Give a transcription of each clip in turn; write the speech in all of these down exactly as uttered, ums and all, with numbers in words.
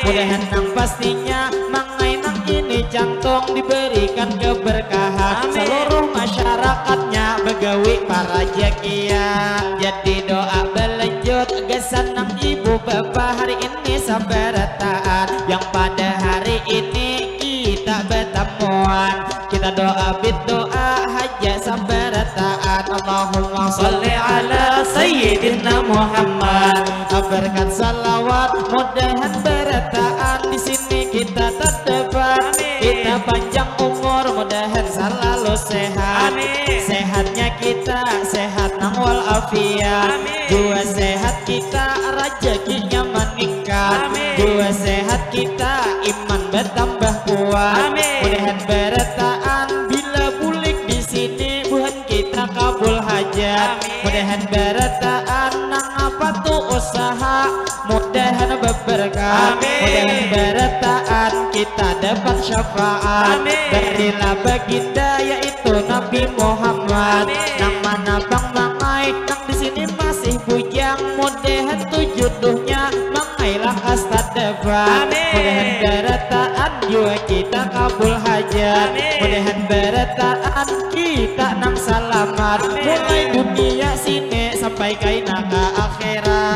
Mudahan nang pastinya mangai nang ini cantung diberikan keberkahan. Amin. Seluruh masyarakatnya begawi parajakia. Jadi doa belanjut gasan nang ibu bapa hari ini sabarataan yang pada hari ini kita batamuan. Kita doa bidoa haja sabarataan. Allahumma salli ala sayyidina Muhammad. Berkat salawat mudahan barataan di sini kita tadapat. Amin. Kita panjang umur mudahan salalu sehat. Amin. Sehatnya kita sehat nang wal afiat. Amin. Jua sehat kita rajakinya maningkat. Amin. Jua sehat kita iman bertambah kuat. Amin. Mudahan barataan bila bulik di sini buhan kita kabul hajat. Amin. Mudahan barataan nang apa tu usaha mudahan berberkah. Amin. Mudahan barataan kita dapat syafaat. Amin. Darilah baginda yaitu Nabi Muhammad. Amin. Nang mana bang mangai nang di sini masih bujang mudahan tu jodohnya mangailah kasta depan. Amin. Mudahan barataan jua kita kabul hajat. Amin. Mudahan barataan kita nang salamat. Amin. Mulai dunia sini sampai kaina ka akhirat.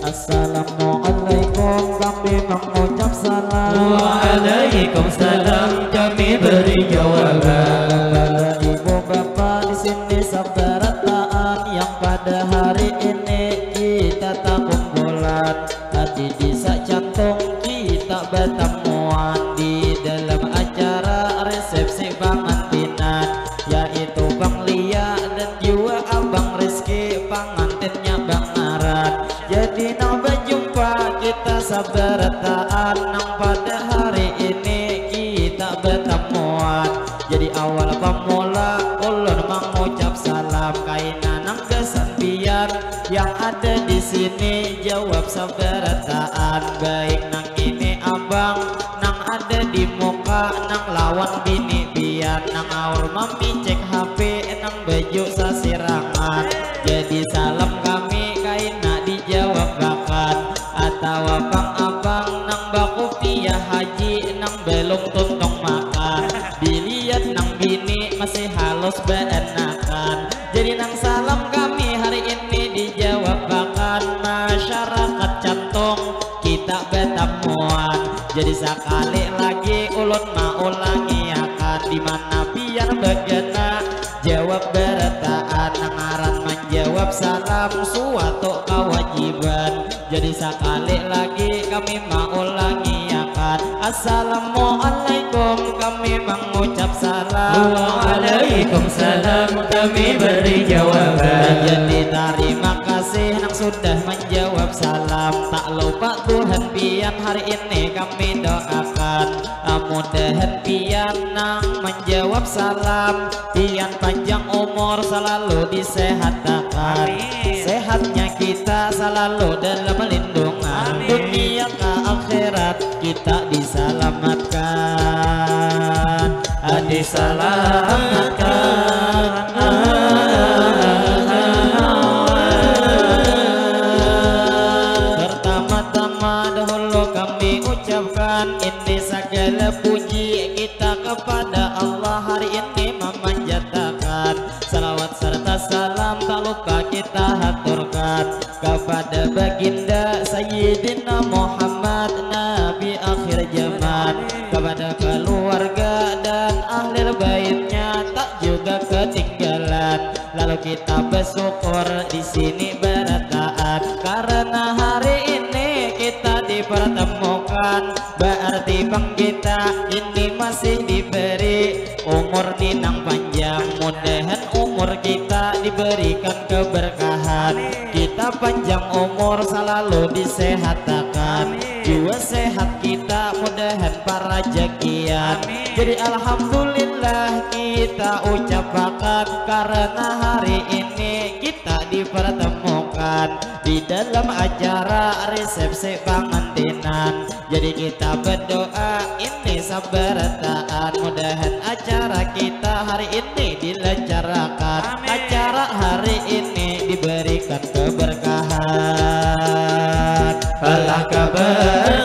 Assalamualaikum, kami mengucap salam. Waalaikumsalam, kami beri jawaban. Ibu bapa di sini sabarataan yang pada hari ini kita takumpulan di desa Cantung kita batamuan di dalam acara resepsi pangantinan, yaitu Bang Lia dan jua Abang Rizky, pangantinnya Bang Aran. Jadi nang bajumpa kita sabarataan nang pada hari ini kita batamuan. Jadi awal pamula ulun mangucap salam kaina nang gasan pian yang ada di sini jawab sabarataan baik nang ini abang nang ada di muka nang lawan bini pian nang aur mamicek H P nang baju sasirangan. Jadi salam kami kaina dijawabakan atawa pang abang nang bakupiah haji nang belum tuntung makan dilihat nang bini masih halus beanakan. Jadi nang salam kami hari ini dijawabakan masyarakat Cantung kita batamuan. Jadi sakali lagi ulun maulangi akan di mana pian bagana jawab barataan nang ngaran manjawab salam suatu kawajiban. Jadi sakali lagi kami maulangi akan assalamualaikum kami mangucap salam. Waalaikumsalam kami beri jawaban. Jadi tarima kasih nang sudah manjawab salam. Tak lupa Tuhan pian hari ini kami doakan. Mudahan pian nang manjawab salam, pian panjang umur salalu disehatakan. Amin. Sehatnya kita salalu dalam lindungan. Amin. Dunia ka akhirat kita disalamatkan. Disalamatkan. Pertama-tama dahulu kami ucapkan ini segala puji kita kepada Allah hari ini memanjatakan salawat serta salam tak lupa kita haturkan kepada baginda Sayyidina Muhammad Nabi akhir zaman, kepada keluarga dan ahli baitnya tak juga ketinggalan. Lalu kita bersyukur di sini berataan karena hari ini kita dipertemukan. Berarti bang kita ini masih diberi umur ni nang panjang. Mudahan umur kita diberikan keberkahan. Kita panjang umur selalu disehatakan. Jiwa sehat kita mudahan parajakian. Jadi alhamdulillah kita ucapakan karena hari ini kita dipertemukan. Di dalam acara resepsi pangantinan, jadi kita berdoa ini sabarataan, mudahan acara kita hari ini dilancarkan. Amin. Acara hari ini diberikan keberkahan. Alah, keberkahan.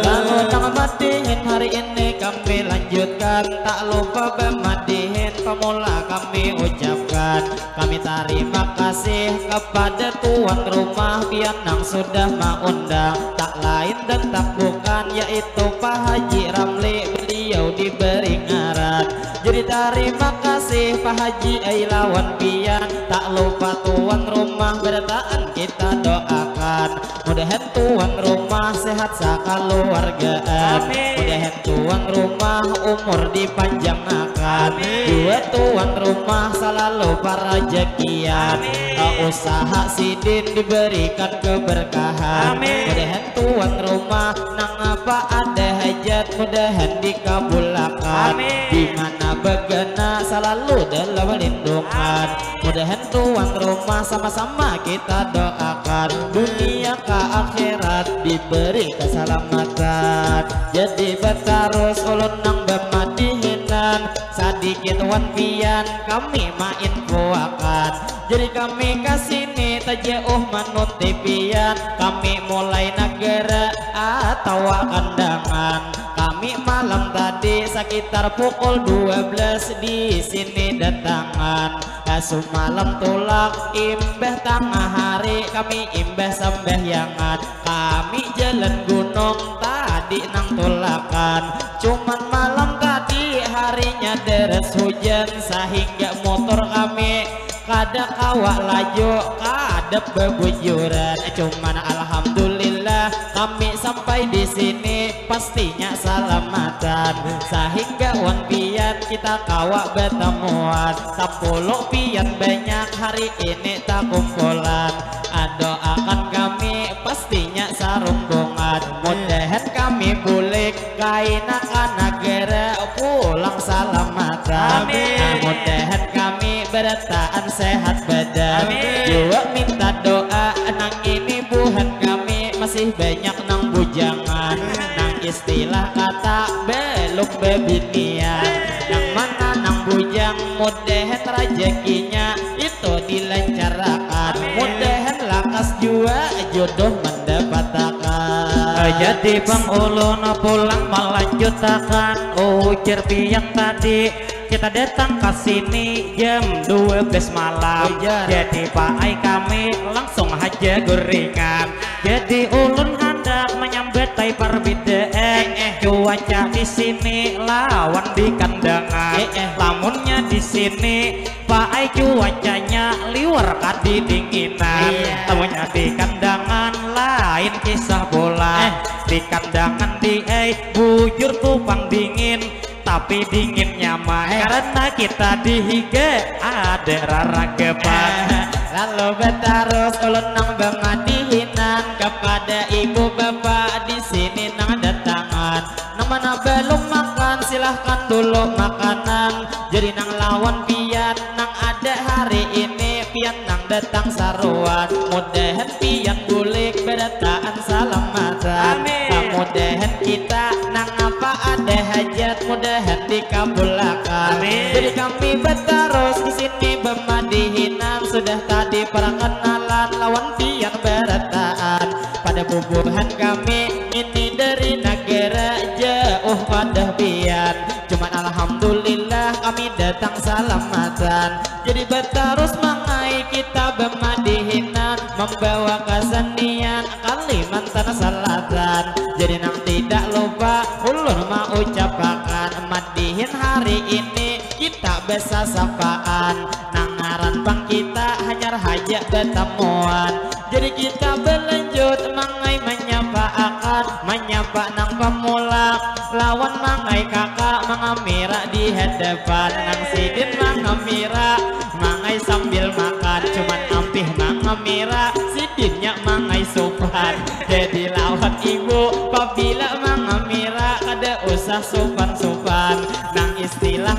Lalu nang madihin hari ini kami lanjutkan, tak lupa bamadihin pamula kami ucapkan. Kami tarima kasih kepada tuan rumah pian nang sudah maundang, tak lain dan tak bukan yaitu Pak Haji Ramli, beliau diberi ngaran. Jadi tarima kasih Pak Haji ai lawan pian, tak lupa tuan rumah barataan kita doakan. Mudahan tuan rumah sehat sakaluargaan. Amin. Mudahan tuan rumah umur dipanjangakan. Amin. Jua tuan rumah salalu parajakian. Amin. Ka usaha sidin diberikan keberkahan. Amin. Mudahan tuan rumah nang apa ada hajat mudahan dikabulakan. Amin. Di mana bagana salalu dalam lindungan. Amin. Mudahan tuan rumah sama-sama kita doakan dunia ka akhirat diberi keselamatan. Jadi batarus ulun nang bamadihinan, sadikit wan pian kami mainfoakan. Jadi kami kasini tajauh manunti pian, kami mulai nagara atawa kandangan. Kami malam tadi sekitar pukul dua belas di sini datangan. Sumalam tulak imbah tangah hari, kami imbah sambahyangan. Kami jalan gunung tadi nang tulakan. Cuman malam tadi harinya deres hujan sahingga motor kami kada kawa laju, kada babujuran. Cuman alhamdulillah kami sampai di sini pastinya salamatan. Sahingga wan pian kita kawa batamuan. Sapuluh pian banyak hari ini takumpulan. Adoakan kami pastinya sarumbungan. Mudahan kami bulik kaina ka nagara pulang salamatan. Amin. Nah, mudahan kami barataan sehat badan. Amin. Jua minta doa nang ini buhan kami masih banyak nang bujangan. Nang istilah kata belum bebinian. Nang mana nang bujang mudahan rajakinya itu dilancarakan. Amin. Mudahan lakas jua jodoh mandapatakan. Jadi bang ulun pulang malanjutakan ujar pian tadi. Kita datang ka sini jam dua belas malam. Ujar. Jadi paai kami langsung haja guringan. Jadi ulun handak manyambatai parbidaan. Eh, eh. Cuaca di sini lawan di kandangan. Eh, eh. Lamunnya di sini paai cuacanya liwar kadidinginan. Iya. Lamunnya di kandangan lain kisah bola. Eh. Di kandangan di ai bujur tu pang dingin. Tapi dingin nyaman. Eh. Karena kita di higa ada raragapan. Eh. Lalu batarus ulun nang bamadihinan kapada ibu bapa di sini nang datangan. Nang mana balum makan silahkan dulu makanan. Jadi nang lawan pian nang ada hari ini pian nang datang saruan. Mudahan pian bulik barataan salamatan. Amin. Mudahan kita nang apa ada hajat mudahan dikabulakan. Amin. Jadi kami batarus di sini bamadihinan sudah tadi perkenalan lawan pian barataan. Pada bubuhan kami ini dari nagara jauh padah pian. Cuman alhamdulillah kami datang salamatan. Jadi batarus mangai kita bamadihinan membawa kesenian Kalimantan Selatan. Jadi nang tidak lupa ulun maucapakan madihin hari ini kita besasapaan. Nang ngaran pang kita hanyar haja batamuan. Jadi kita balanjut mangai manyapaakan, manyapa nang pamula lawan mangai kaka mangamira di hadapan. Nang sidin mangamira mangai sambil makan, cuman ampih mangamira sidinnya mangai supan. Jadi lawan ibu pabila mangamira kada usah supan-supan. Nang istilah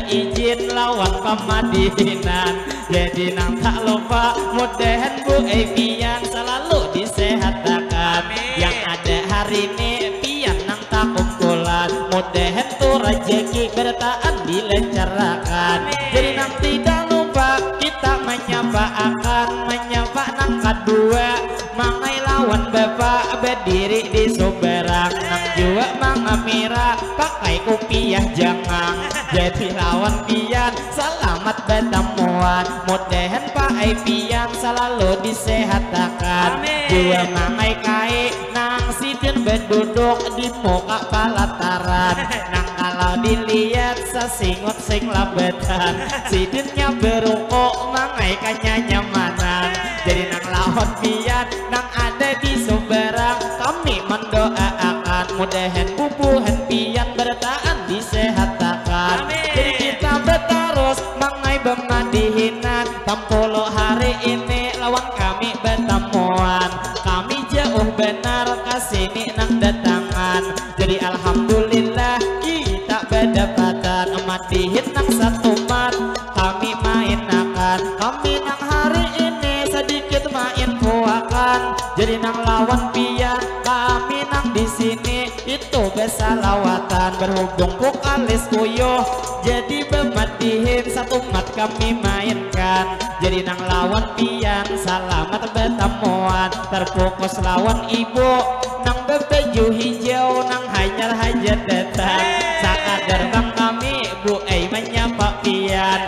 izin lawan pamadihinan. Jadi nang tak lupa, mudahan Bu ai pian salalu disehatakan. Amin. Yang ada hari ini pian nang takumpulan, mudahan tu rajaki barataan dilancarakan. Amin. Jadi nang tidak lupa kita manyapa akan, manyapa nang kadua, mangai lawan bapa badiri di subarang, nang jua mangamira pakai kupiah jangang. Jadi lawan pian salamat batamuan, mudahan paai pian salalu disehatakan. Amin. Jua mangai kai nang sidin baduduk di muka palataran, nang kalau dilihat sasingut sing labatan, sidinnya beruku mangai kanyanyamanan. Jadi nang lawan pian nang ada di subarang, kami mandua akan, mudahan bubuhan pian barataan disehatakan. Amin. Jadi kita batarus mangai bamadihinan, tampulu hari ini lawan kami batamuan. Kami jauh banar kasini nang datangan. Jadi alhamdulillah kita badapatan, madihin nang satumat kami mainakan. Kami nang hari ini sadikit mainfuakan. Jadi nang lawan pian, kami nang di sini itu basalawatan. Berhubung vokalis kuyuh, jadi bamadihin satumat kami mainkan. Jadi nang lawan pian salamat batamuan. Terfokus lawan ibu nang babaju hijau nang hanyar haja datang. Sakadar bang kami Bu ai manyapa pian.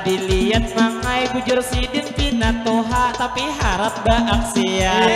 Dilihat mangai bujur sidin pina tuha tapi harat baaksian.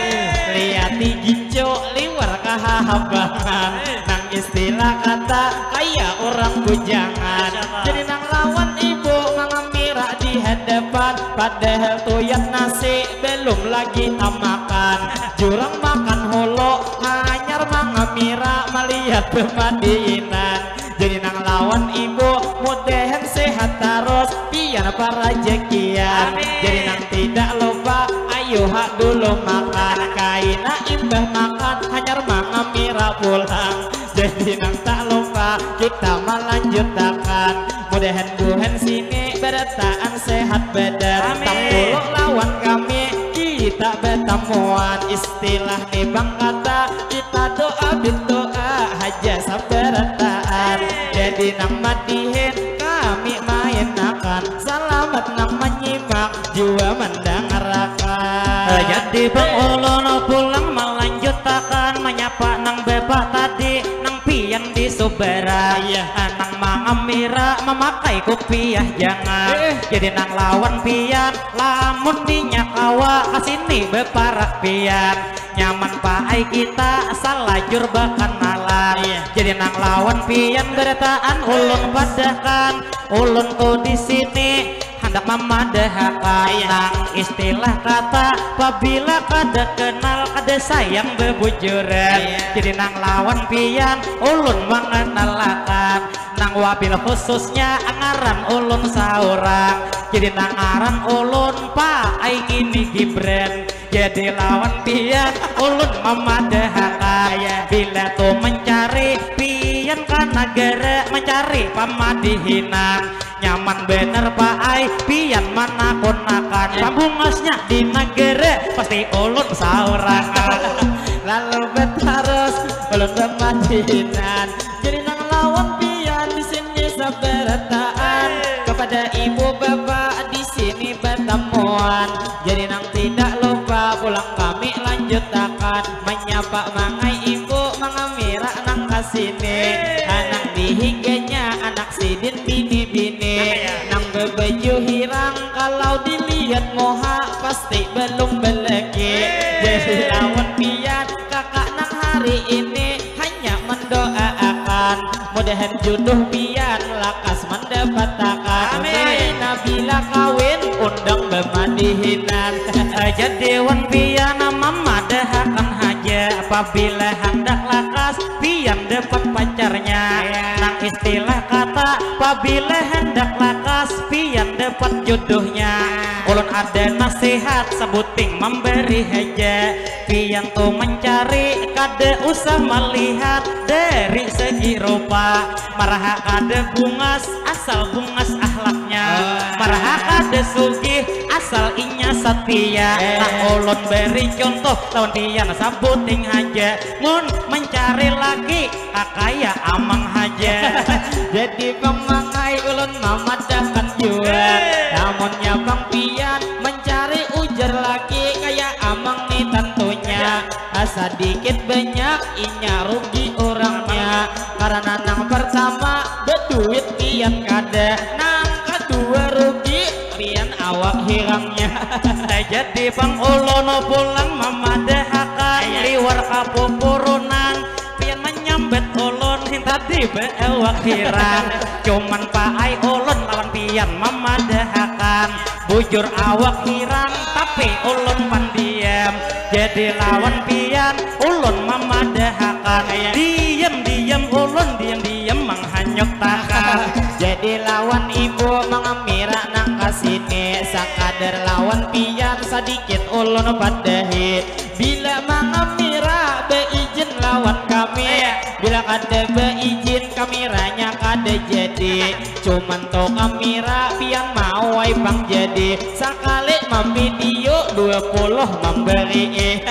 Lihati gincu liwar kahahabangan, nang istilah kata kaya urang bujangan. Jadi nang lawan ibu mangamira di hadapan, padahal tuyat nasi belum lagi tamakan. Jurang makan hulu hanyar mangamira malihat bamadihinan. Jadi nang lawan ibu mudahan sehat tarus, pian parajakian. Amin. Jadi nang tidak lupa, ayu ha dulu makan. Kaina imbah makan hanyar mangamira pulang. Jadi nang tak lupa kita malanjutakan. Mudahan buhan sini barataan sehat badan. Amin. Tampulu lawan kami kita batamuan. Istilah ni bang kata kita doa berdoa haja sabarataan. Jadi nang madihin kami mainakan. Salamat nang manyimak jua mandangarakan. Jadi bang ulun pulang malanjutakan manyapa nang bapa tadi, nang pian di subarang. Iya. Nang mangamira mamakai kupiah jangan. Eh, eh. Jadi nang lawan pian, lamun inya kawa kasini baparak pian. Nyaman paai kita salajur bakanalan. Iya. Jadi nang lawan pian barataan ulun padahkan, ulun tu di sini handak mamadahakan. Iya. Nang istilah kata pabila kada kenal kada sayang babujuran. Iya. Jadi nang lawan pian ulun manganalakan. Nang wabil khususnya ngaran ulun saurang. Jadi nang ngaran ulun paai kini Gibran. Jadi lawan pian ulun mamadahakan. Iya. Bila tu mancari pian ka nagara mancari pamadihinan. Nyaman banar paai pian manakunakan. Iya. Pambungasnya di nagara pasti ulun saurangan. Lalu batarus ulun bamadihinan. Jadi nang lawan pian di sini sabarataan. Kepada ibu bapa di sini batamuan. Jadi nang tidak lupa pulang kami lanjutakan. Manyapa mangai ibu mangamira nang kasini. Hanang di higanya anak sidin bini-bini. Nang babaju hirang kalau dilihat muha pasti belum balaki. Jadi lawan pian kakak nang hari ini hanya mendoaakan mudahan jodoh pian lakas mandapatakan. Amin. Kaina bila kawin undang bamadihinan. Jadi wan pian mamadahakan haja pabila handak lakas pian dapat pacarnya. Iya. Nang istilah kata pabila handak lakas pian dapat jodohnya. Ulun ada nasihat sabuting memberi haja. Pian tu mencari kada usah melihat dari segi rupa. Maraha kada bungas asal bungas ahlaknya. Maraha kada sugih asal inya satia. Nah ulun beri contoh lawan pian sabuting haja. Mun mencari laki kakaya amang haja. Jadi pang mangai ulun mamadahkan jua. Namunnya pang pian mencari ujar laki kaya amang ni tantunya. Sadikit banyak inya rugi urangnya. Karena nang pertama beduit pian kada. Nang kedua rugi pian awak hirangnya. Jadi pang ulun pulang mamadahakan liwar kapupurunan. Pian manyambat ulun tadi beawak hirang. Cuman paai ulun lawan pian mamadahakan. Bujur awak hirang tapi ulun pandiam. Jadi lawan pian ulun mamadahakan. Diam-diam ulun diam-diam manghanyut takal. Jadi lawan ibu mangamira nang kasini. Sakadar lawan pian sadikit ulun padahi. Bila mangamira beijin lawan kami. Bila kada beijin kamiranya kada jadi. Cuman tu kamira pian mau ai pang jadi. Sakali mamvidio dua puluh mambarii.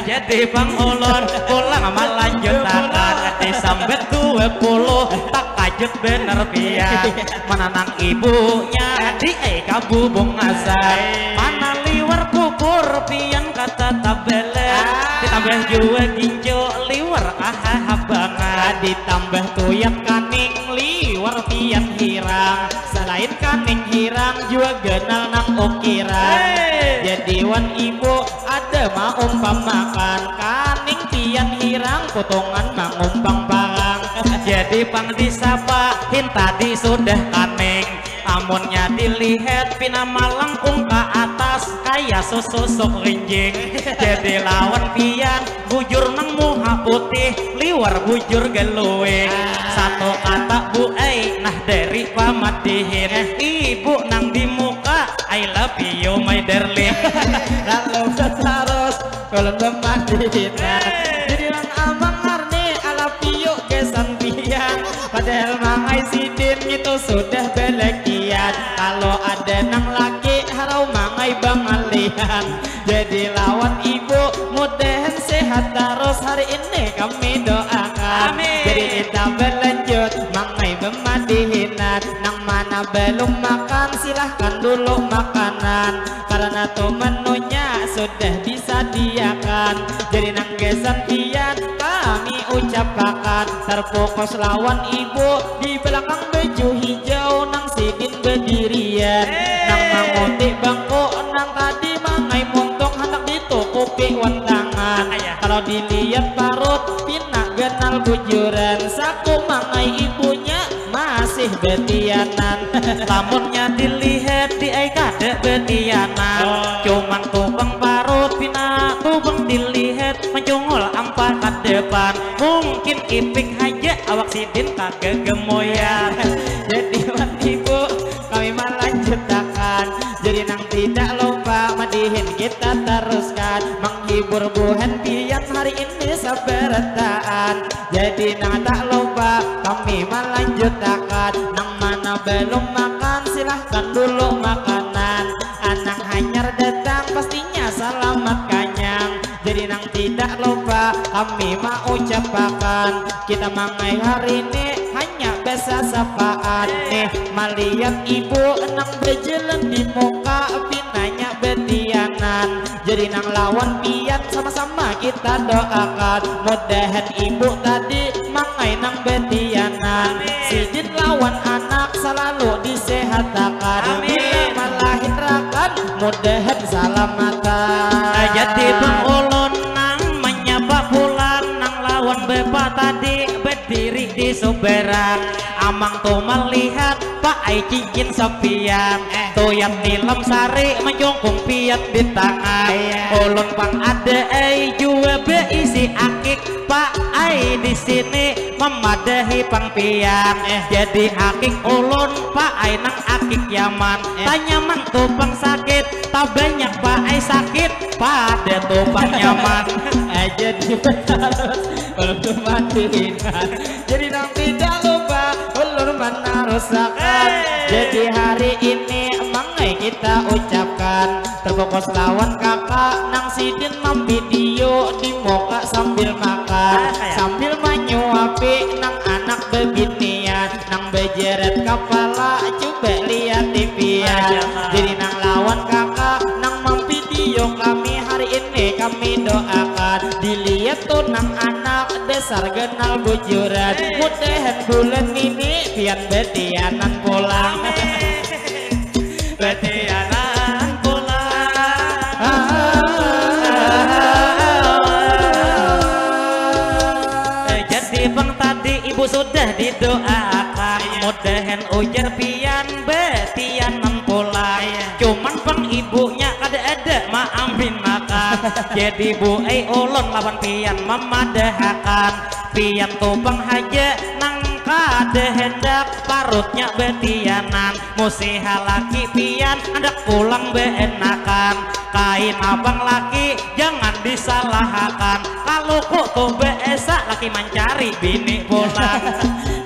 Jadi pang ulun pulang malanjutakan disambat dua puluh. Takajut banar pian. Mana nang ibunya di ai kabubungasan. Mana liwar pupur pian kata tabalan. Ditambah jua gincu liwar ahahabangan. Ditambah tuyat kaning liwar pian hirang. Selain kaning hirang jua ganal nang ukiran. Jadi wan ibu ada maumpamakan kaning pian hirang putungan mangumpang parang. Jadi pang disapa hin tadi sudah kaning. Amunnya dilihat pina malangkung ka atas kaya sususuk rinjing. Jadi lawan pian bujur nang muha putih liwar bujur galuing. Satu kata bu ai nah dari pamadihin ibu nang di muka I love you my darling. Lalu terus ulun pamadihinan. Jadi nang amang ngarni I love you gasan pian. Padahal mangai sidin ngitu sudah balakian. Kalau ada nang laki harau mangai bangalihan. Jadi lawan ibu mudahan sehat terus hari ini kami doakan. Amin. Jadi kita berlanjut mangai pamadihinan. Nang mana belum makan silahkan dulu makanan. Karena tu menunya sudah disediakan. Jadi nang gasan pian kami ucapakan. Terfokus lawan ibu di belakang baju hijau nang sidin bedirian. Nang manguti bangku nang tadi mangai muntung handak ditukupi wan tangan. Kalau dilihat parut pina ganal bujuran. Saku mangai ibunya masih betianan. Lamunnya dilihat di ai kada betianan. Cuman tubang parut pina tubang dilihat mancungul ampa ka depan. Mungkin ipik haja awak sidin kagegemuyan. Jadi wan ibu kami malanjutakan. Jadi nang tidak lupa madihin kita teruskan. Menghibur buhan pian hari ini sabarataan. Jadi nang tak lupa kami malanjutakan. Nang mana belum makan silahkan dulu makanan. Anang hanyar datang pastinya salamat kanyang. Jadi nang tidak lupa kami maucapakan. Kita mangai hari ini hanya besasapaat nih. Malihat ibu nang berjalan di muka pinanya betianan. Jadi nang lawan pian sama-sama kita doakan. Mudahan ibu tadi mangai nang betianan. Sidin lawan anak selalu disehatakan. Amin. Bila melahirakan mudahan salamatan. Jadi pengulun nang menyapa pulang nang lawan bapa tadi berdiri di subarang. Amang tu malihat paai cincin sapian. Eh. Tuyat tilam sari manjungkung pian di tangan. Iya. Ulun pang ada ai jua baisi akik paai di sini mamadahi pang pian. Eh. Jadi akik ulun paai nang akik Yaman. Eh. Tanyaman tu pang sakit, tabanyak paai sakit pada tu pang nyaman. Eh, jadi batarus ulun tu mati. Jadi nang tidak lupa ulun manarusakan. Hey. Jadi hari ini mangai kita ucapkan terfokus lawan kakak nang sidin mampidio di muka sambil makan. Ah, iya. Sambil manyuapi nang anak bebinian nang bejeret kapala, cuba lihat tipian. Ah, iya. Jadi nang lawan kakak nang mampidio kami hari ini kami doakan dilihat tu nang anak dasar ganal bujuran. Mudahan bulan ini pian betianan pulang. Betianan pulang. Eh, jadi pang tadi ibu sudah didoakan. Iya. Mudahan ujar pian betianan pulang. Iya. Cuman pang ibunya kada ada maaminakan. Jadi bu ai ulun lawan pian mamadahakan. Pian tu pang haja nang kada hendak parutnya betianan. Musiha laki pian handak pulang beenakan. Kaina pang laki jangan disalahakan. Kaluku tu beesa laki mancari bini pulang.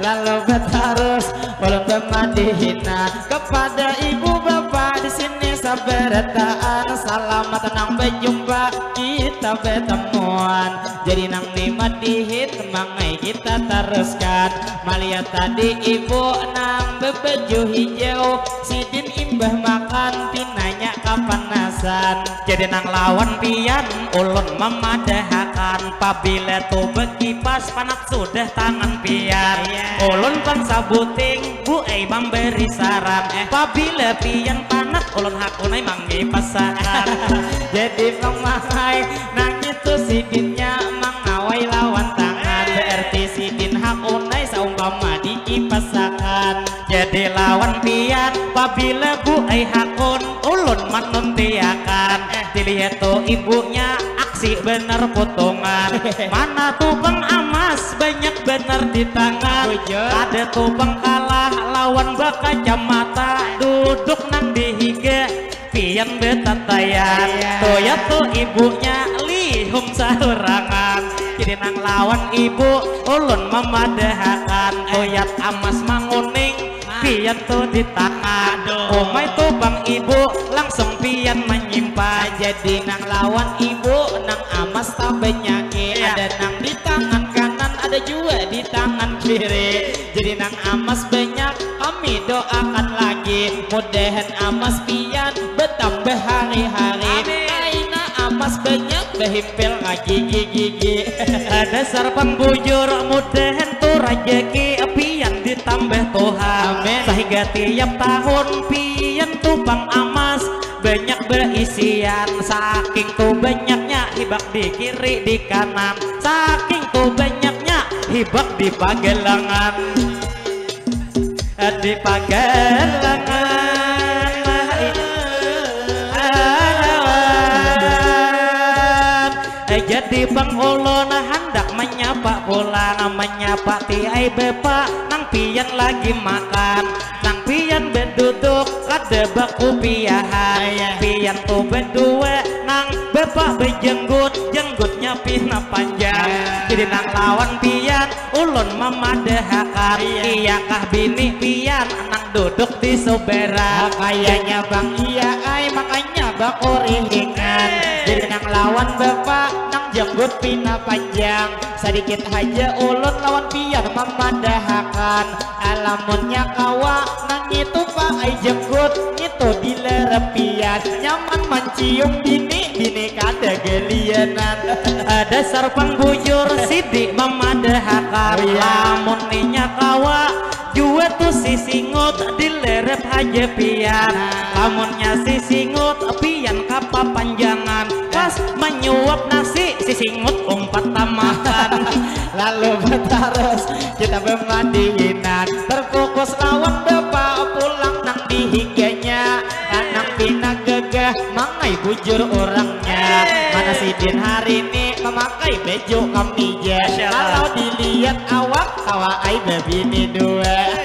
Lalu batarus ulun bamadihinan kepada ibu bapa di sini sabarataan. Salamat nang bajumpa kita batamuan. Jadi nang ni madihin mangai kita taruskan. Malihat tadi ibu nang bebaju hijau, sidin imbah makan pinanya kapanasan. Jadi nang lawan pian ulun mamadahakan pabila tu bekipas panat sudah tangan pian. Iya. Ulun pang sabuting bu ai mambari saran. Eh. Pabila pian panat ulun hakun ai mangkipasakan. Jadi pang mangai nang itu sidinnya mangawai lawan tangan. Eh. Berarti sidin hakun ai saumpama dikipasakan. Jadi lawan pian pabila bu ai hakun ulun manuntiakan. Eh. Dilihat tu ibunya aksi benar putungan. Mana tu pang amas banyak benar di tangan. Bujur. Kada tu pang kalah lawan bakacamata duduk nang di higa. Pian betataian. Iya. Tuyat tu ibunya lihum sahurangan. Jadi nang lawan ibu ulun mamadahakan. Eh. Tuyat amas manguning. Nah. Pian tu di tangan. Aduh. Umai tu pang ibu langsung pian manyimpan. Jadi nang lawan ibu nang amas tabanyaki. Iya. Ada nang di tangan kanan ada jua di tangan kiri. Jadi nang amas banyak kami doakan lagi. Mudahan amas pian bertambah hari-hari. Amin. Kaina amas banyak bahimpil ka gigi-gigi. Dasar pang bujur mudahan tu rajaki pian ditambah Tuhan. Amin. Sahingga tiap tahun pian tu pang amas banyak baisian. Saking tu banyaknya hibak di kiri di kanan. Saking tu banyaknya hibak di pagalangan. Di pagalangan. Eh, jadi pang ulun handak manyapa pulang, manyapa ti ai bapa nang pian lagi makan, nang pian beduduk kada bakupiahan. Iya. Pian tu bedua nang bapa bejenggut, jenggutnya pina panjang. Iya. Jadi nang lawan pian ulun mamadahakan. Iya. Iyakah bini pian nang duduk di subarang? Kayanya bang iya ai, makanya bakurihingan. Eh. Jadi nang lawan bapa nang jenggut pina panjang. Sadikit haja ulun lawan pian mamadahakan. Alamunnya kawa nang ngitu paai jenggut, ngitu dilerep pian. Nyaman mancium bini, bini kada galianan. Dasar pang bujur sidi mamadahakan. Oh, iya. Lamun inya kawa jua tu sisingut dilerep haja pian. Nah. Lamunnya sisingut pian kapapanjangan. Pas manyuap nasi sisingut umpat tamakan. Lalu batarus Kita bemadihinan, terfokus lawan bapa pulang nang dihiganya. Kanang pina gagah, mangai bujur orangnya. Mana sidin hari ini memakai baju kamija. Kalau dilihat awak, kawa ai bebini dua.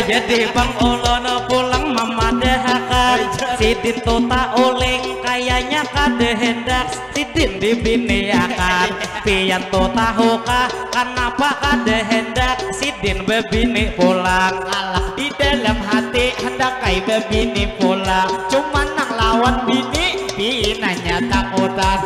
Jadi bang ulun pulang mamadahakan, sidin tu tauling kayanya kada hendak sidin dibiniakan. Pian tu tahukah kanapa kada hendak sidin bebini pulang? Alah, di dalam hati hendak ai bebini pulang, cuman nang lawan bini pinanya takutan.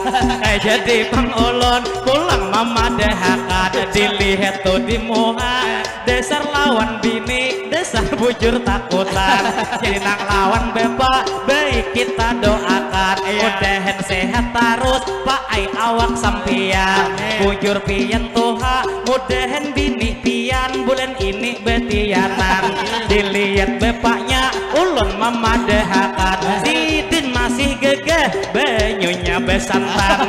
Jadi bang ulun pulang mamadahakan, dilihat tu di muha dasar lawan bini, dasar bujur takutan. Jadi nang lawan bapa, baik kita doakan. Mudahan sehat tarus, paai awak sampian. Bujur pian tuha, mudahan bini pian bulan ini betianan. Dilihat bapanya, ulun mamadahakan, sidin masih gagah, banyunya besantan.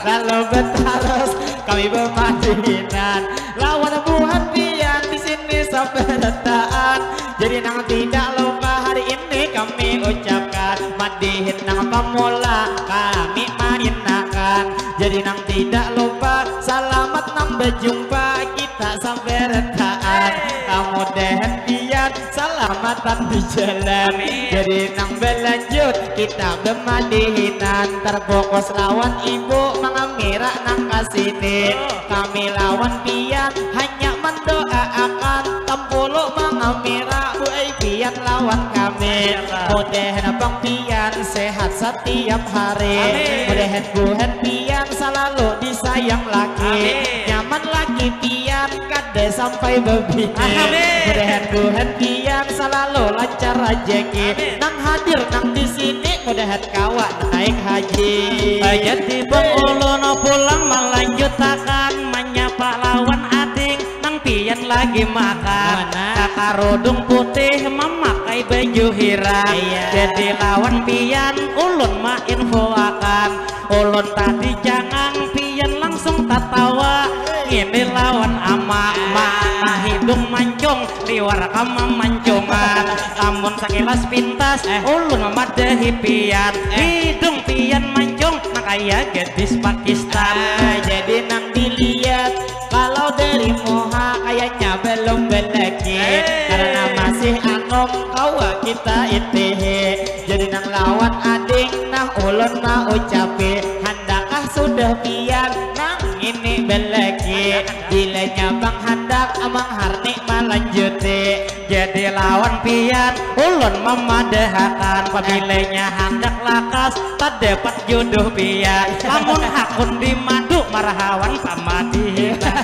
Lalu betarus kami bemadihinan, lawan buhan pian di sini sabarataan. Jadi nang tidak lupa hari ini kami ucapkan, madihin nang pamula kami mainakan. Jadi nang tidak lupa, salamat nang bejumpa kita sabarataan. Kamudahan pian salamatan di jalan. Jadi nang belanjut kita bemadihinan, terfokus lawan ibu mangamira nang kasini. Kami lawan pian hanya mendoaakan, tempulu mangamira buai pian lawan kami. Mudahan bang pian sehat setiap hari. Mudahan buhan pian selalu disayang laki. Nyaman laki pian kada sampai bebini. Mudahan buhan pian selalu lancar rajaki. Nang hadir nang di sini mudahan kawa naik haji. Jadi bang ulun pulang melanjutakan menyapa lawan ading nang pian lagi makan. Kakarudung putih memakai baju hirang. Jadi lawan pian ulun mainfoakan. Ulun tadi jangang pian langsung tatawa. Ngini lawan ama, mana hidung mancung, liwar kama mancungan. Amun sakilas pintas, ulun mamadahi pian. Hidung pian mancung, nang kaya gadis Pakistan. Jadi nang dilihat, kalau dari muha kayanya belum belaki. Karena masih anom, kawa kita itihi. Jadi nang lawan ading, nah ulun maucapi, handakah sudah pian nang ini belaki? Bilanya bang handak, amang harni malanjuti. Jadi lawan pian ulun mamadahakan, pabilanya handak lakas tadapat jodoh pian. Lamun hakun di madu marahawan pamadihinan.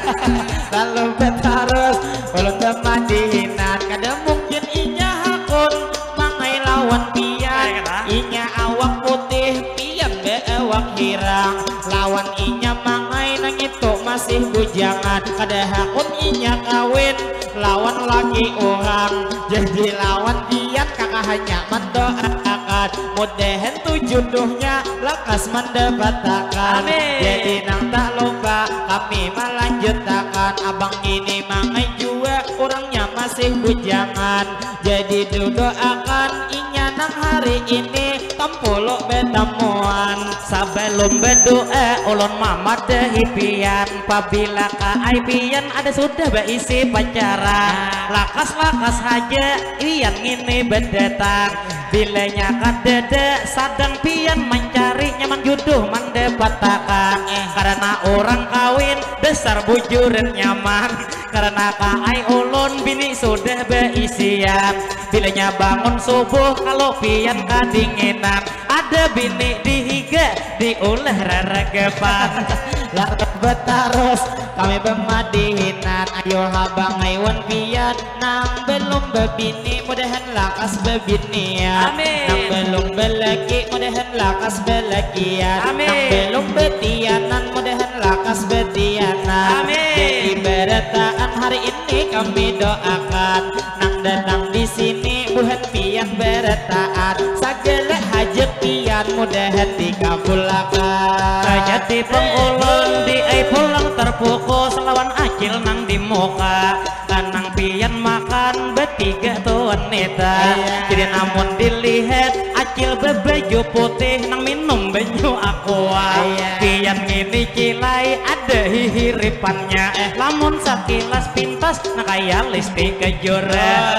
Lalu betarus ulun bamadihinan, kada mungkin inya hakun mangai lawan pian. Inya awak putih, pian baawak hirang. Lawan inya mangai nang itu masih bujangan, kada hakun inya kawin lawan laki urang. Jadi lawan pian kaka hanya mandoaakan, mudahan tu jodohnya lakas mandapatakan. Jadi nang tak lupa kami malanjutakan, abang ini mangai jua urangnya masih bujangan. Jadi dudoakan inya nang hari ini tampulu betamuan. Sabalum badoa ulun mamadahi pian, pabila kaai pian ada sudah baisi pacaran, lakas-lakas haja pian ngini badatang. Bilanya kadada sadang pian mancari nyaman juduh mandapatakan, karana urang kawin dasar bujuran nyaman. Karena kaai ulun bini sudah baisian. Bilanya bangun subuh kalau pian kadinginan, ada bini di higa diulah raragapan. Lalu betarus kami bemadihinan, ayo ha bangai wan pian nang belum bebini mudahan lakas bebinian. Amin. Nang belum belaki mudahan lakas belakian. Amin. Nang belum betianan mudahan lakas betianan. Amin. Jadi berataan hari ini kami doakan, nang datang di sini buhan pian berataan, sagala hajat pian mudahan dikabulakan. Jadi pengulun di ai pulang terpukul selawan acil nang di muka. Pian makan betiga tu wanita. Iya. Jadi namun dilihat acil bebaju putih nang minum banyu aqua. Iya. Pian ngini cilai ada hihiripannya. Eh. Lamun sakilas pintas nah kaya lipstik kejora.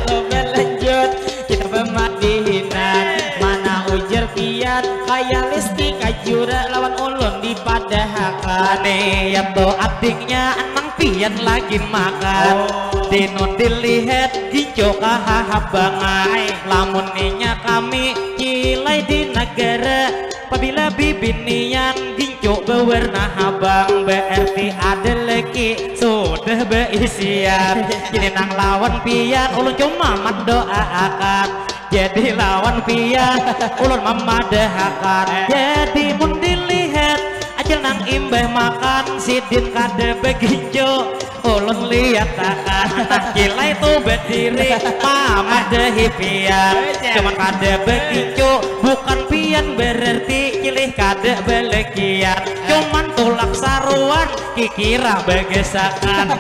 Oh, lalu berlanjut kita pemadihinan. Eh. Mana ujar pian kaya lipstik kejora lawan ulun dipadahakan. Niat tu adingnya nang pian lagi makan. Oh. Dinun dilihat gincu kahahabangan. Ai. Lamun inya kami cilai di negara, pabila bibinian gincu bewarna habang, berarti ada lagi sudah beisian. Jadi nang lawan pian ulun cuma mendoaakan. Jadi lawan pian ulun mamadahakan. Jadi mun dilihat acil nang imbah makan sidin kada begincu. Ulun liatakan anak cilai tu bediri mamadahi pian. Cuman kada begincu bukan pian berarti cilih kada belegian. Cuman tulak saruan kikira begesakan.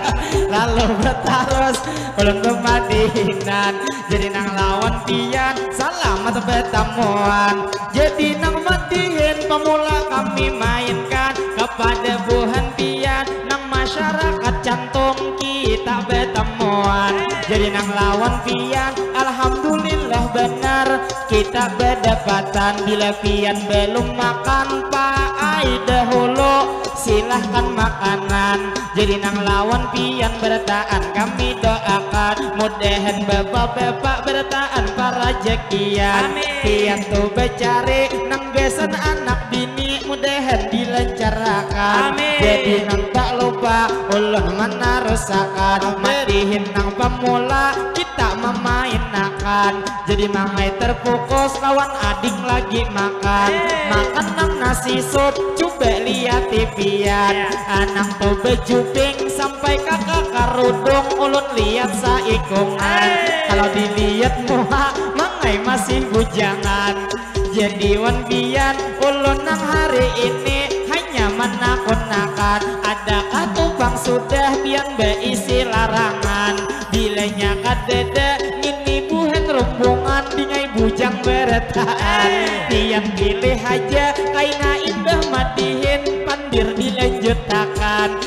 Lalu betarus ulun pemadihinan. Jadi nang lawan pian salamat betamuan. Jadi nang madihin pamula kami mainkan kepada buhan pian nang masyarakat cantung kita betamuan. Jadi nang lawan pian alhamdulillah benar kita bedapatan. Bila pian belum makan paai dahulu silahkan makanan. Jadi nang lawan pian berataan kami doakan mudahan bapak-bapak berataan parajakian. Amin. Pian tu becari nang gasan anak bini mudahan dilancarakan. Amin. Jadi nang tak lupa ulun menarusakan. Amin. Madihin nang pemula kita memainakan. Jadi mangai terfokus lawan ading lagi makan. Makan nang nasi sup, coba lihat pian. Anang tu bejubing sampai kaka karudung ulun lihat saikungan. Kalau dilihat muha mangai masih bujangan. Jadi wan pian ulun nang hari ini hanya menakunakan. Adakah tupang sudah pian beisi larangan? Bilanya kadada ngini buhan rumbungan dingai bujang berataan. Pian pilih haja kaina imbah madihin pandir dilanjutakan.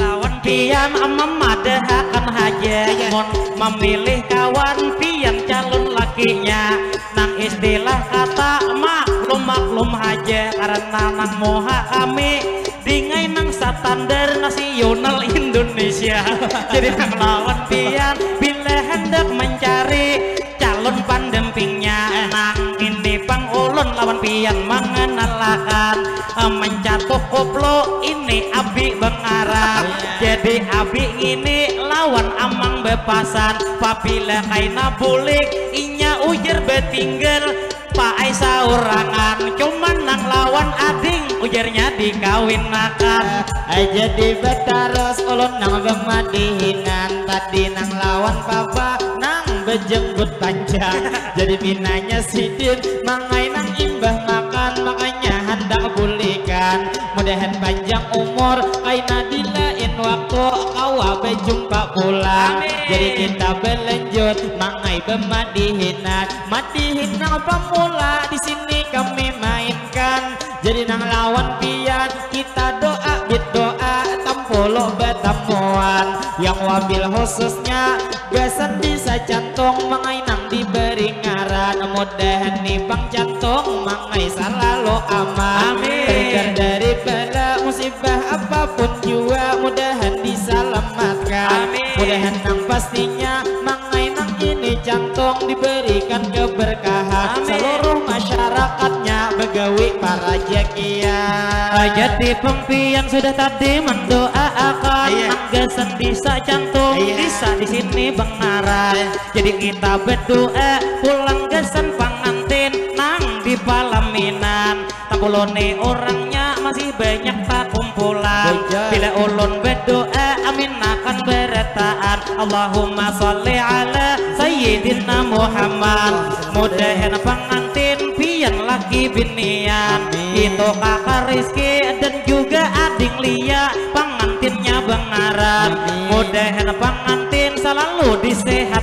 Lawan pian mamadahakan haja. Iya. Mun mamilih kawan pian calon lakinya nang istilah kata maklum-maklum haja karena nang muha kami dingai nang standar nasional Indonesia. Jadi nang lawan pian bila hendak mencari calon pendampingnya nang ini pang ulun lawan pian mengenalakan. Eh, mencatuk koplo ini abi bengaran. Jadi abi ngini lawan amang bepasan. Pabila kaina bulik inya ujar betinggal. Paai saurangan, cuman nang lawan ading ujarnya dikawinakan. Ai jadi batarus ulun nang bamadihinan, tadi nang lawan papa nang bejenggut panjang. Jadi pinanya sidin mangai nang imbah makan, makanya handak bulikan. Mudahan panjang umur, kaina di lain waktu kawa bejumpa pulang. Amin. Jadi kita belanjut mangai bamadihinan. Madihin nang pamula di sini kami mainkan. Jadi nang lawan pian kita doa bit doa tampulu batamuan. Yang wabil khususnya gasan di sacantung mangai nang diberi ngaran. Mudahan ni pang cantung mangai salalu aman. Amin. Terhindar dari bala musibah apapun jua mudahan disalamatkan. Amin. Mudahan nang pastinya mangai nang ini cantung diberikan keberkahan. Amin. Seluruh masyarakatnya begawi parajakian. Jadi pang pian sudah tadi mendoaakan. Iya. Nang gasan disa cantung, iya, disa di sini bengaran. Iya. Jadi kita berdoa pulang gasan pangantin nang di palaminan. Tampulu ni urangnya masih banyak takumpulan. Banyak. Bila ulun berdoa, amin akan berataan. Allahumma sholli ala Sayyidina Muhammad. Mudahan pangantin pian laki binian. Amin. Itu kakak Rizky dan juga ading Lia, pangantinnya bengaran. Amin. Mudahan pangantin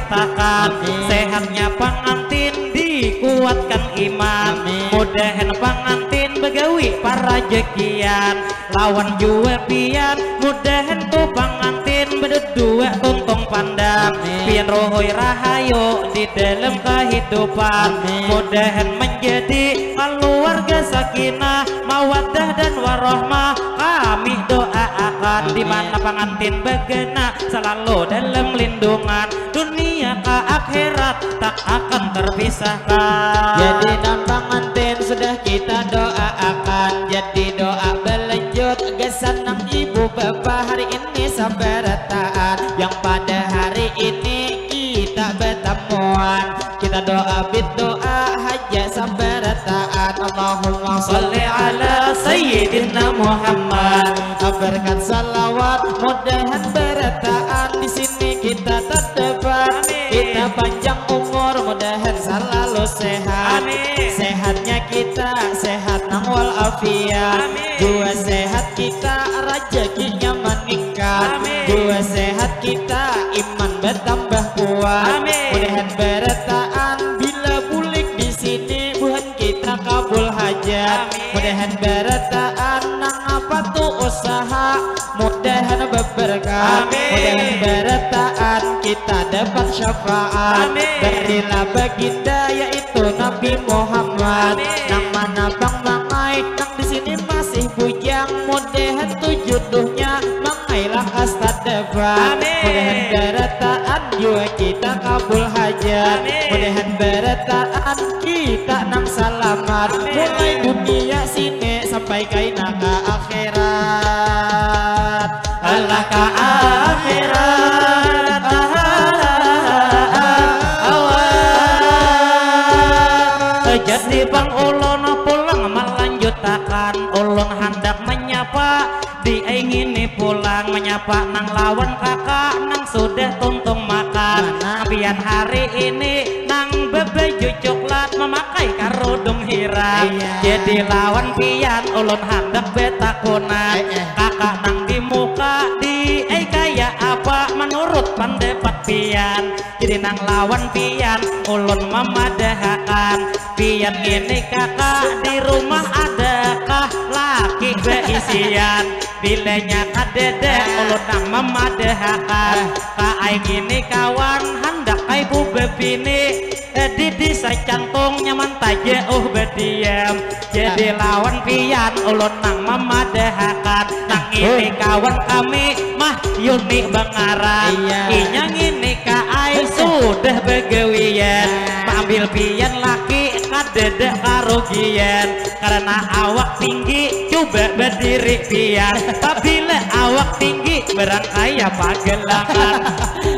Takan sehatnya pangantin dikuatkan iman. Mudahan pangantin bagawi parajakian lawan jua pian. Mudahan tu pangantin berdua tuntung pandang pian rohoi rahayu di dalam kehidupan. Mudahan menjadi keluarga sakinah mawadah dan warohmah. Kami doa akan di mana pangantin bagana selalu dalam lindungan. Dunia ka akhirat tak akan terpisahkan. Jadi nang pangantin sudah kita doa akan. Jadi doa berlanjut gasan nang ibu bapa hari ini sabarataan yang pada hari ini kita bertemuan. Kita doa berdoa haja sabarataan. Allahumma salli ala sayyidina Muhammad. Berkat salawat mudahan barataan di sini kita terdapat. Kita panjang umur mudahan selalu sehat. Sehatnya kita sehat nang walafiat. Jua sehat kita rajakinya meningkat. Jua sehat kita iman bertambah kuat. Mudahan barataan bila bulik di sini buhan kita kabul hajat. Mudahan barataan nang apa tu usaha mudahan berberkah. Mudahan barataan kita dapat syafaat. Darilah baginda yaitu Nabi Muhammad. Nang mana bang mangai nang di sini masih bujang. Mudahan tu jodohnya mangai lakas tadapat. Mudahan barataan jua kita kabul hajat. Mudahan barataan kita nang salamat. Mulai dunia sini sampai kaina ka akhirat. Alah ka akhirat. Awal. Jadi bang ulun pulang melanjutakan. Ulun handak menyapa di ai ngini pulang menyapa nang lawan kakak nang sudah tuntung makan. Pian hari ini nang bebaju coklat memakai karudung hirang. Jadi lawan pian ulun handak betakunan. Kakak nang di muka di ai kaya apa menurut pendapat pian? Jadi nang lawan pian ulun memadahakan. Pian ngini kakak di rumah adakah laki beisian? Bilanya kadada ulun nang memadahakan. Ka ai ngini kawan handak ai bu bebini. Di disa cantung nyaman taja uh bediam. Jadi lawan pian ulun nang mamadahakan. Nang ini kawan kami mah Yuni bangaran. Inya ngini ka ai sudah bagawian. Maambil pian laki kadada karugian. Karena awak tinggi cuba badiri pian. Pabila awak tinggi barang kaya pagelangan.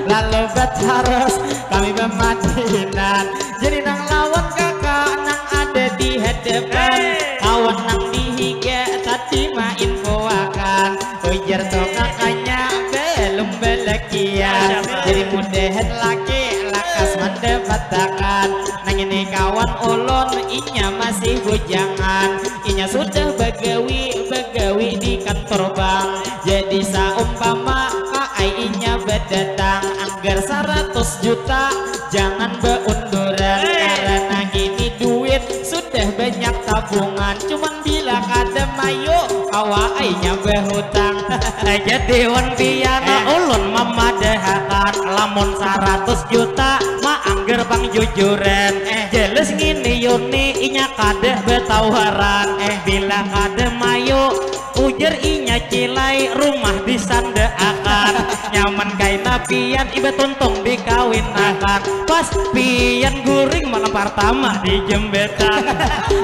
Lalu batarus kami bamadihinan. Jadi nang lawan kakak nang ada di hadapan. Kawan nang di higa tadi mainfoakan. Ujar tu kakaknya belum balakian. Jadi mudahan laki lakas mandapatakan. Nang ini kawan ulun inya masih bujangan. Inya sudah bagawi, bagawi di kantor bank. Jadi saumpama ka ai inya badatang anggar saratus juta, jangan baunduran. Karena ini duit sudah banyak tabungan, cuman bila kada mayu kawa ai inya bahutang. Jadi wan pian ulun mamadahakan, lamun saratus juta maanggar pangjujuran. Jelas ngini Yuni inya kada batawaran. Bila kada mayu ujar inya cilai rumah disandaakan. Nyaman kaina pian iba tuntung dikawinakan. Pas pian guring malam partama di jambatan.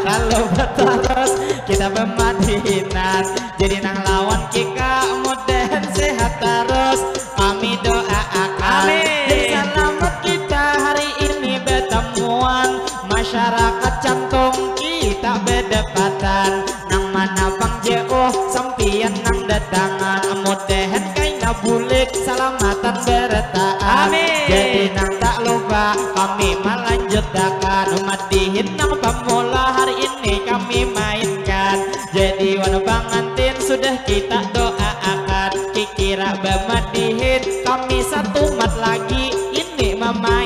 Lalu batarus kita bamadihinan. Jadi nang lawan kika mudahan sehat tarus. Kami doaakan. Amin. Jadi salamat kita hari ini batamuan. Masyarakat cantung kita badapatan. Nang mana pang jauh sampian nang datangan. Mudahan kaina bulik salamatan barataan. Amin. Jadi nang tak lupa kami malanjutakan madihin nang pamula hari ini kami mainkan. Jadi wan pangantin sudah kita doaakan. Kikira bamadihin kami satumat lagi ini mamain.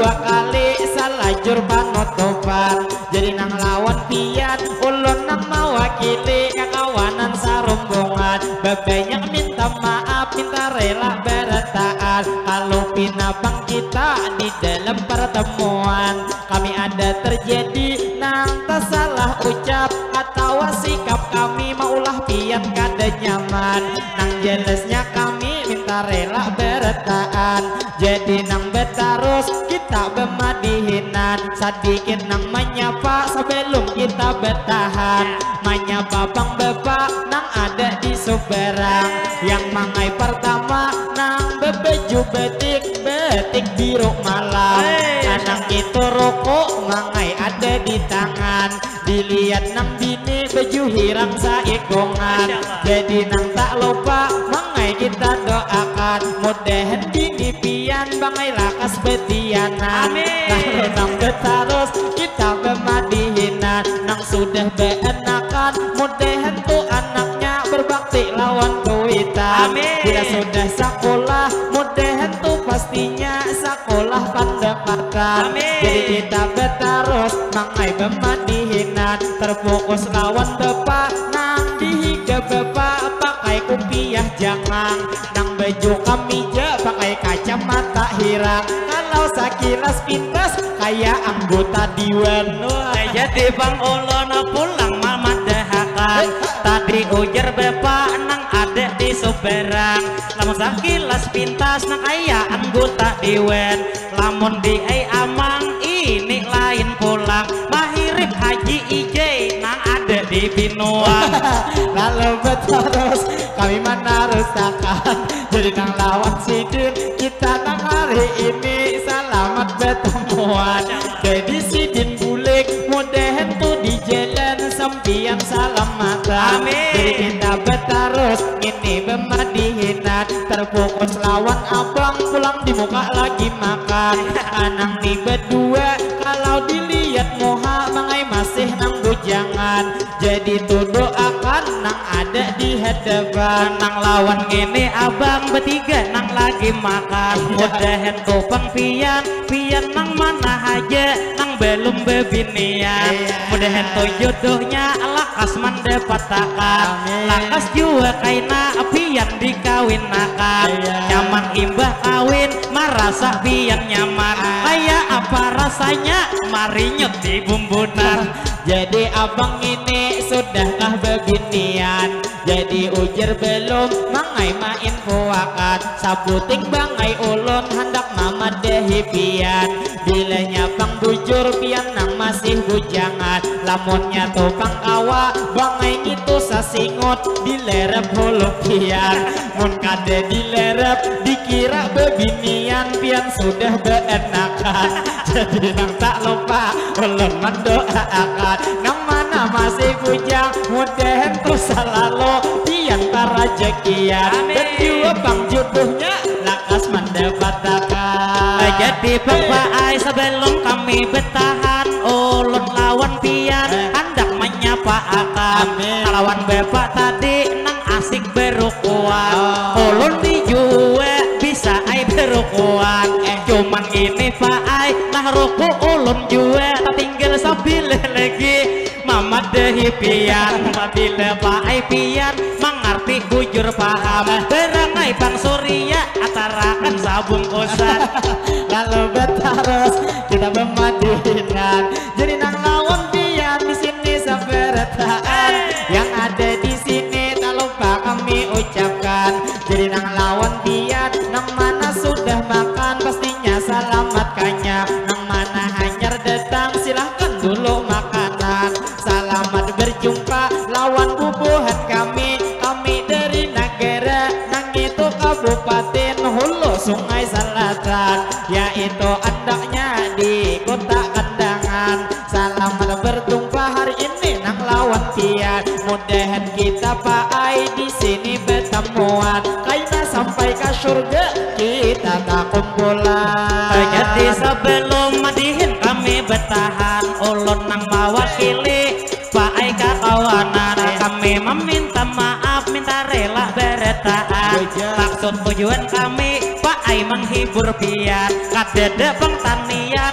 Bakali salajur panutupan. Jadi nang lawan pian, ulun nang mawakili kakawanan sarumbungan. Babanyak minta maaf, minta rela barataan. Kalau pina pang kita di dalam pertemuan, kami ada terjadi nang tasalah ucap atawa sikap kami maulah pian kada nyaman. Nang jelasnya kami minta rela barataan. Jadi nang batarus kita bamadihinan. Sadikit nang manyapa sabalum kita batahan. Manyapa pang bapa nang ada di subarang. Yang mangai partama nang babaju batik, batik biru malam. Hei. Anang itu ruku mangai ada di tangan. Dilihat nang bini baju hirang saikungan. Masya Allah. Jadi nang tak lupa mangai kita doakan. Mudahan bini pian bangai lakas batianan. Amin. Lalu nang batarus kita bamadihinan. Nang sudah baanakan, mudahan tu anaknya berbakti lawan kuitan. Amin. Bila sudah sakulah, mudahan tu pastinya sakulah pandapatan. Amin. Jadi kita batarus mangai bamadihinan. Terfokus lawan bapa nang di higa bapa pakai kupiah jangang. Nang baju kamija pakai kacamata hirang. Kalau sakilas pintas kaya anggota dewan. Wah. Jadi pang ulun pulang mamadahakan. Hei. Tadi ujar bapa nang ada di subarang. Lamun sakilas pintas nang kaya anggota dewan. Lamun di ai amang ini lain pulang. Mahirip Haji Ijai nang ada di Binuang. Lalu batarus kami manarusakan. Jadi nang lawan sidin kita nang hari ini salamat batamuan. Jadi sidin bulik mudahan tu di jalan sampiyan salamatan. Amin. Jadi kita batarus ini bamadihinan. Terfokus lawan abang pulang di muka lagi makan. Anang ni badua kalau dilihat muha mangai masih nang bujangan. Jadi tu doakan nang ada di hadapan. Nang lawan ngini abang batiga nang lagi makan. Iya. Mudahan tu pang pian, pian nang mana haja nang balum babinian. Iya. Mudahan tu jodohnya lakas mandapatakan. Amin. Lakas jua kaina pian dikawinakan. Iya. Nyaman imbah kawin marasa pian nyaman. Ah. Kaya apa rasanya marinyut di bumbunan. Jadi abang ini sudahkah babinian? Jadi ujar balum, mangai mainfoakan. Sabuting bangai ulun handak mamadahi pian. Bilanya pang bujur pian nang masih bujangan. Lamunnya tu pang kawa, bangai ngitu sasingut dilerep hulu pian. Mun kada dilerep, dikira babinian pian sudah baanakan. Jadi nang tak lupa ulun mandoaakan. Nang mana masih bujang, mudahan tu salalu pian tarajakian. Amin. Dan jua pang jodohnya lakas mandapatakan. Jadi pang paai, sabalum kami batahan, ulun lawan pian, eh, handak manyapaakan. Amin. Lawan bapak tadi nang asik barukuan. Oh. Ulun ni jua bisa ai barukuan. Eh. Cuman ngini paai, nah ruku ulun jua tatinggal sabilah lagi mamadahi pian. Apabila paai pian mangarti bujur paham, barangai pang Surya atarakan sabungkusan. Lalu batarus kita bamadihinan. Jadi nang lawan pian di sini sabarataan. Yang ada di sini tak lupa kami ucapkan. Jadi nang lawan pian, nang mana sudah makan pastinya salamat kanyang. Nang mana hanyar datang silahkan dulu makanan. Salamat berjumpa lawan bubuhan kami. Kami dari nagara nang itu Kabupaten Hulu Sungai Selatan, yaitu andaknya di Kota Kandangan. Salamat berjumpa hari ini nang lawan pian. Mudahan kita paai di sini batamuan. Kaina sampai ka surga kita takumpulan. Jadi sabalum madihin kami batahan, ulun nang mawakili paai kakawanan. Eh. Kami maminta maaf, minta rela barataan. Beja. Maksud tujuan kami paai manghibur pian. Kadada pang tania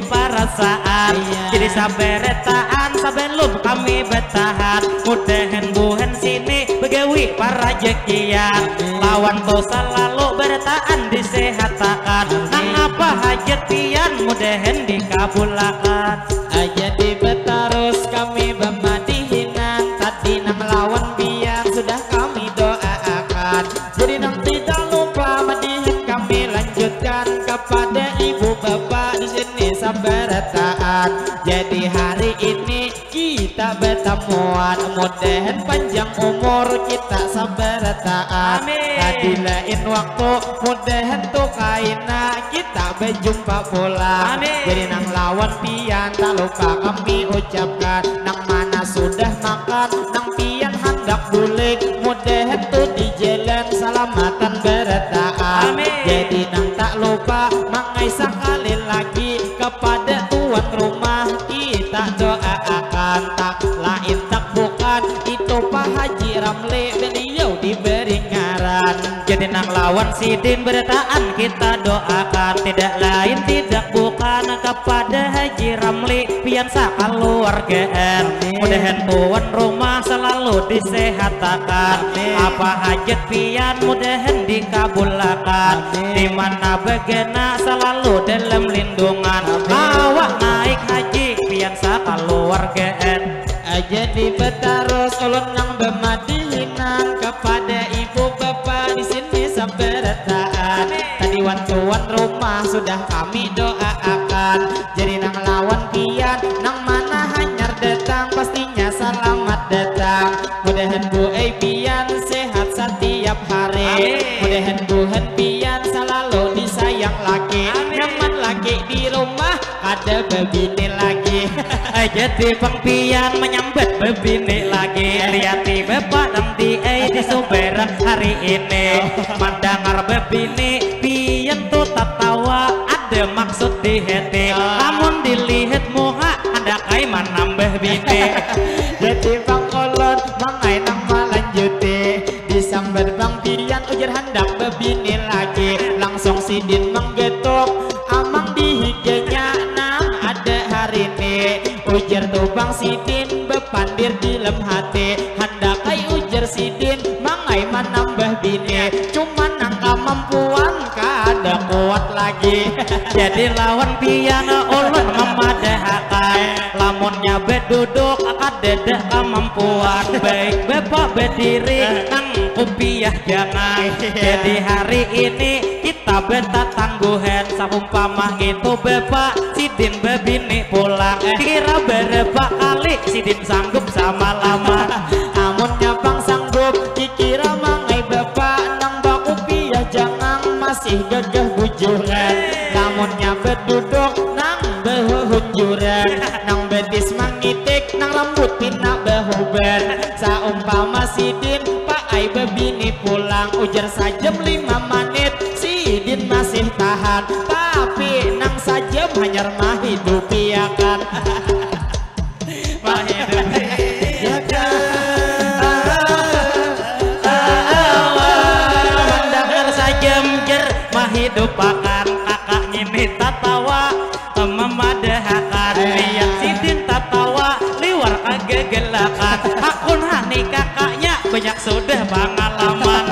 Parasaan. Iya. Jadi sabarataan sabalum kami batahan, mudahan buhan sini bagawi parajakian. Amin. Lawan tu salalu barataan disehatakan. Amin. Nang apa hajat pian mudahan dikabulakan. Aja dibatarus kami bamadihinan, tadi nang lawan pian sudah kami doaakan. Jadi nang tidak lupa madihin kami lanjutkan kepada ibu bapa di sini sabarataan. Jadi hari ini kita batamuan, mudahan panjang umur kita sabarataan. Amin. Nah, di lain waktu mudahan tu kaina kita bajumpa pulang. Amin. Jadi nang lawan pian tak lupa kami ucapkan, nang mana sudah makan, nang pian handak bulik, mudahan tu di jalan salamatan barataan. Amin. Jadi nang tak lupa mangai sakali lagi kepada tuan rumah kita doaakan, tak lain tak bukan itu Pak Haji Ramli, beliau diberi ngaran. Jadi nang lawan sidin barataan kita doakan, tidak lain tidak bukan kepada Haji Ramli, pian sakaluargaan. Amin. Mudahan tuan rumah selalu disehatakan. Amin. Apa hajat pian mudahan dikabulakan. Amin. Di mana bagana selalu dalam lindungan. Amin. Kawa naik haji pian sakaluargaan. Aja dibatarus ulun nang bamadihinan kepada ibu bapa di sini sabarataan. Amin. Tadi wan tuan rumah sudah kami doaakan. Jadi nang lawan pian, nang mana hanyar datang, pastinya salamat datang. Mudahan bu ai pian sehat satiap hari. Amin. Mudahan buhan pian salalu disayang laki. Amin. Nyaman laki di rumah, kada babini lagi. Jadi pang pian manyambat babini lagi. Liati bapa nang di ai di subaran hari ini. Oh. Mandangar babini pian tu tatawa, ada maksud di hati. Ah. Lamun dilihat muha, handak ai manambah bini. Jadi pang ulun mangai nang malanjuti. Disambat pang pian ujar handak babini lagi. Langsung sidin manggetuk amang di higanya nang ada hari ni. Ujar tu pang sidin bapandir di lem hati. Handak ai ujar sidin mangai manambah bini. Cuman nang kamampuan kada kuat lagi. Jadi lawan pian ulun mamadahakan, lamunnya baduduk kadada kamampuan, baik bapa badiri nang kupiah jangan. Iya. Jadi hari ini kita batatangguhan, saumpama ngitu bapa sidin babini pulang. Eh. Kira barapa kali sidin sanggup samalaman. Amunnya pang sanggup, kikira mangai bapa nang bakupiah jangang masih gagah bujuran. Lamunnya baduduk nang bahuhunjuran, nang batis mangitik, nang rambut pina bahuban. Saumpama sidin paai babini pulang, ujar sajam lima manit, sidin masih tahan. Tapi nang sajam hanyar mahidupiakan. Mahidupi. Ya kan? Mandangar sajam jer mahidupakan, kakak ngini tatawa, mamadahakan. Eh. Lihat sidin tatawa, liwar kagagalakan. Hakun hani kakaknya banyak sudah pangalaman.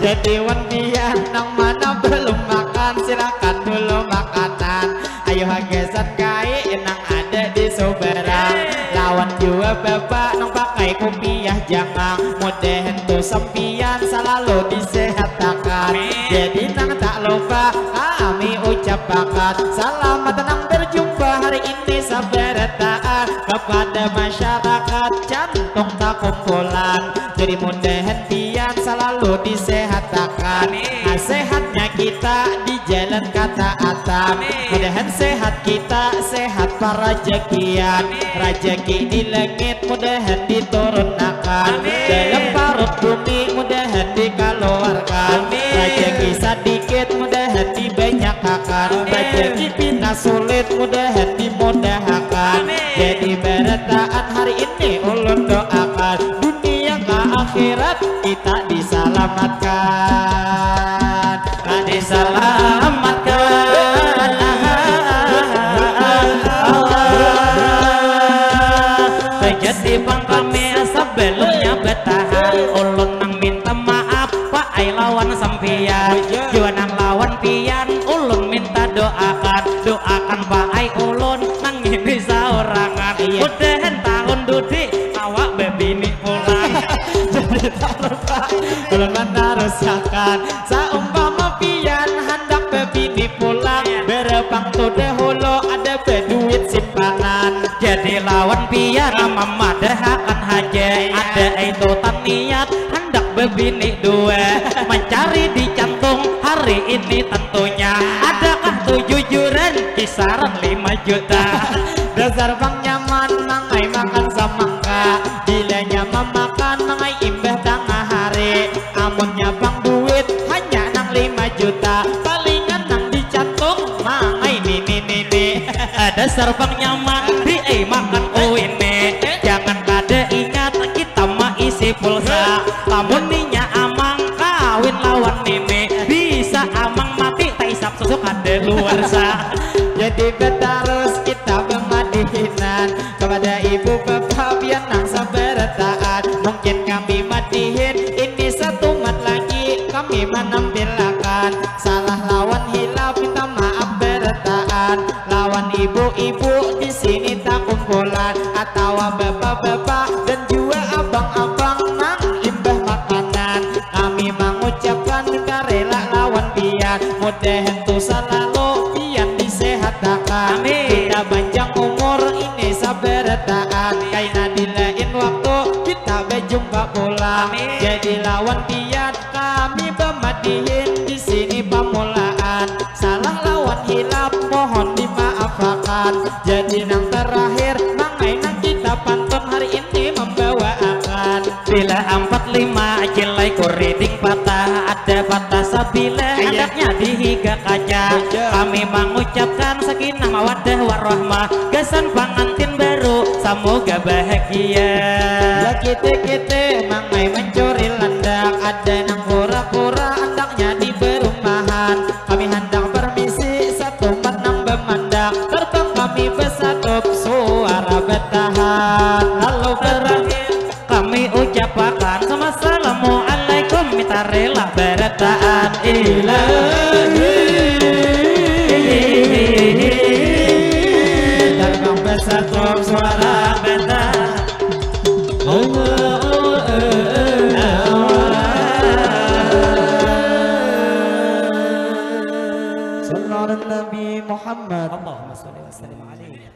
Jadi wan pian nang mana belum makan, silakan dulu makanan. Ayo hagasan kai nang ada di subarang. Lawan jua bapa nang pakai kupiah jangang. Mudahan tu sampiyan salalu disehatakan. Amin. Jadi nang tak lupa kami ucapakan, salamat nang berjumpa hari ini sabarataan. Kepada masyarakat Jantung Takumpulan, jadi mudahan pian salalu disehatakan. Amin. Nah, sehatnya kita di jalan kataatan. Amin. Mudahan sehat kita, sehat parajakian. Amin. Rajaki di langit mudahan diturunakan. Amin. Dalam parut bumi mudahan dikaluarkan. Amin. Rajaki sadikit mudahan dibanyakakan. Amin. Rajaki pina sulit mudahan dimudahakan. Amin. Jadi barataan hari ini ulun doakan, dunia ka akhirat kita disalamatkan. Disalamatkan. Jadi pang kami sebelumnya betahan, ulun nang minta maaf, Pak ai lawan sampian. Jua nang lawan pian, ulun minta doakan. Doakan Pak ai ulun nang ini saurangan. Iya. Mudahan tahun dudi awak bebini pulang. Jadi taruh, Pak. Ulun manarusakan. Saumpama pian handak bebini pulang, iya, berapang tu dahulu ada beduit simpanan. Jadi lawan pian mamadahakan haja. Iya. Ada itu taniat handak bebini dua, mencari di jantung hari ini tentunya. Adakah tu jujuran kisaran lima juta? Dasar pang nyaman mangai makan samangka. Bilanya mamakan mangai imbah tangah hari. Amunnya pang duit hanya nang lima juta, palingan nang di jantung mangai nini-nini. Dasar pang nyaman diai makan uini. Jangan kada ingat kita maisi pulsa. Lamun ninya amang kawin lawan nini, bisa amang mati taisap susu kada luar sa. Jadi betarus kita bemadihinan kepada ibu bapa pian nang sabarataan. Mungkin kami madihin ini satumat lagi kami manampilakan. Salah lawan hilaf minta maaf barataan. Lawan ibu-ibu di sini takumpulan atawa bapa-bapa dan jua abang-abang nang imbah makanan. Kami mangucapkan karela lawan pian. Mudahan tu salalu pian disehatakan. Amin. Kita banjang umur ini sabarataan. Kaina di lain waktu kita bajumpa pulang. Amin. Jadi lawan pian kami bamadihin di sini pamulaan. Salah lawan hilaf mohon dimaafakan. Jadi nang terakhir mangai nang kita pantun hari ini mambawaakan. Bila ampat lima cilai kuriding patah, ada patah sabilah, iya, handaknya di higa kaca. Betul. Kami mangucapkan sakinah mawaddah warahmah gasan pangantin baru, samoga bahagia. Lah kite-kite mangai mancuri landak, ada nang pura-pura andaknya di perumahan. Kami handak permisi satumat nang bamandak, terbang kami besatup suara betahan. Lalu berakhir kami ucapakan sama salamualaikum, mita rela barataan ilahi. Terbang besatup suara betahan. Sallallahu Nabi Muhammad. Allahumma sholli wa sallim alaihi.